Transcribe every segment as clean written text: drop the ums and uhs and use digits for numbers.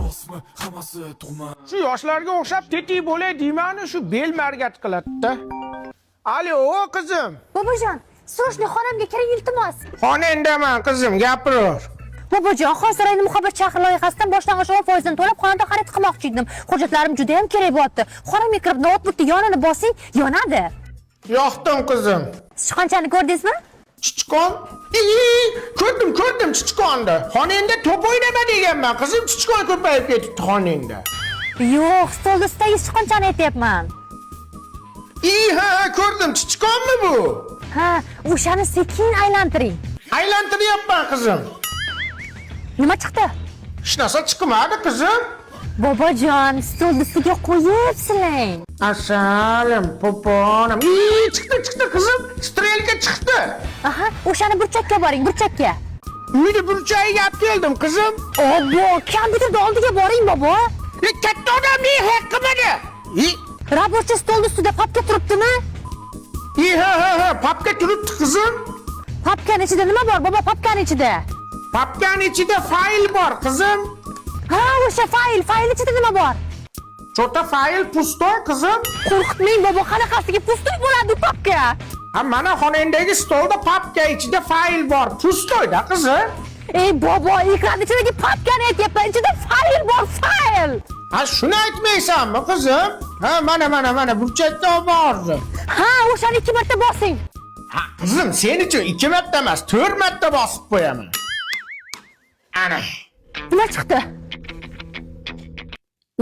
Bosma, hammasi tug'ma. Shu yoshlarga o'xshab tetik bo'lay deymanu, shu bel margat qiladi-da. Alo, qizim. Bobojon, срочно xonamga kiring, iltimos. Xonandaman, qizim, gapiraver. Bobojon, hozir ayni Muhabbat shahri loyihasidan boshlang'ich 10 foizini to'lab xonadon xarid qilmoqchi edim. Hujjatlarim juda ham kerak bo'lyapti. Xonamga kirib, noutbukni yonini bosing, yonadi. Yoqdim, qizim. Sichqonchani ko'rdingizmi? Chichqon? Ii, ko'rdim, ko'rdim chichqonni. Xonangda to'p o'ynama deganman, qizim, chichqon ko'payib ketibdi xonangda. Yo'q, stolni ustidagi sichqonchani aytyapman. Ii, ha, ko'rdim, chichqonmi bu? Ha, o'shani sekin aylantiring. Aylantiryapman, qizim. Nima chiqdi? Hech narsa chiqmadi, qizim. Bobojon, stolni ustiga qo'yib silang. Asalim, poponim. Ii, chiqdi, chiqdi, qizim. Стрелка chiqdi. Aha, o'shani burchakka boring, burchakka. Uyni burchagiga olib keldim, qizim. Obbo, kompyuterni oldiga boring, bobo. E, katta odamning haqqi mana. I, Рабочий stolni ustida papka turibdimi? I, ha, papka turibdi, qizim. Papkani ichida nima bor, bobo, papkani ichida? Papkani ichida fayl bor, qizim. Ha, o'sha fayl, fayl ichida nima bor? Что-то fayl пустой, qizim. Qo'rqitmang, bobo, qanaqasiga пустой bo'ladi u papka? Ha, mana xonangdagi stolda papka ichida fayl bor. Пустой da, qizim. Ey bobo, ekran ichidagi papkani aytyapman, ichida fayl bor, fayl. Ha, shuni aytmaysanmi, qizim? Ha, mana, mana, mana burchakka olib bordim. Ha, o'shani ikki marta bosing. Ha, qizim, sen uchun ikki marta emas, to'rt marta bosib qo'yaman. Ana. Nima chiqdi?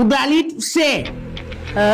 Удалить все. Ha?